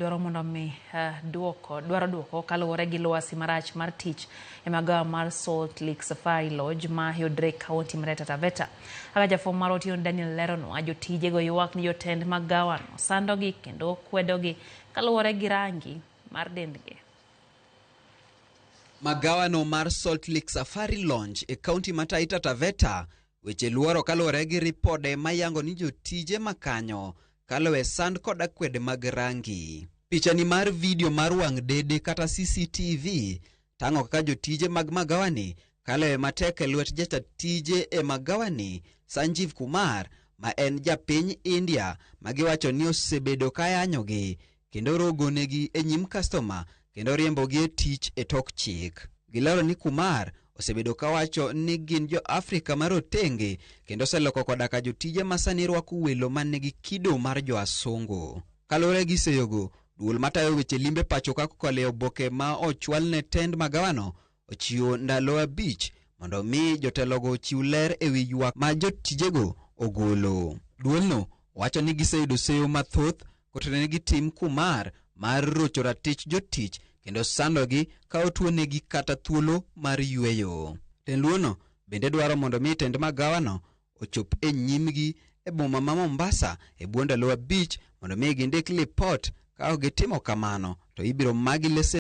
Dwaro mondo mi duoko dwaro duoko kaluwore gi lwasi marach mar tich e magawa mar Salt Lake Safari Lodge ma yudre e kaunti mar Taita Taveta. Kaka jafwambo marwa Otieno Daniel leronwa, jotijego ywak ni jotend magawano sandogi kendo kwedogi kaluwore gi rangi mar dendgi. Magawano mar Salt Lake Safari Lounge e kaunti ma Taita Taveta weche luoro kaluwore gi ripode mayango ni jotije makanyo kalo e sand kod akwede mag rangi. Pichani mar vidio mar wang' dede kata CCTV tang'o kaka jotije mag magawani kalo e matek e lwet jata tije e magawani Sanjeev Kumar ma en japiny India ma giwacho ni osebedo ka yanyogi kendo rogonegi e nyim kastoma kendo riembogi e tich e tok chik. Gilero ni Kumar osebedo kawacho ni gin jo Afrika marotenge kendo oseloko koda ka jotije ma sani rwako welo man nigi kido mar joasungu. Kaluwore gi seyogo, duol matayo weche limbe pacho ka kokalo e oboke ma ochwal ne tend magawano ochiwo ndalo 5 mondo mi jotelogo ochiw ler e wi ywak ma jotijego ogolo. Duolno wacho ni giseyudo seyo mathoth kotenore gi tim Kumar mar rocho ratich jotich kendo sandogi ka otuonegi kata thuolo mar yweyo. Tend luono bende dwaro mondo mi tend magawano ochop e nyimgi e boma ma Mombasa e bwo ndalo 5 mondo mi gindik lipot. Ka ok gitimo kamano to ibiro magi lesen.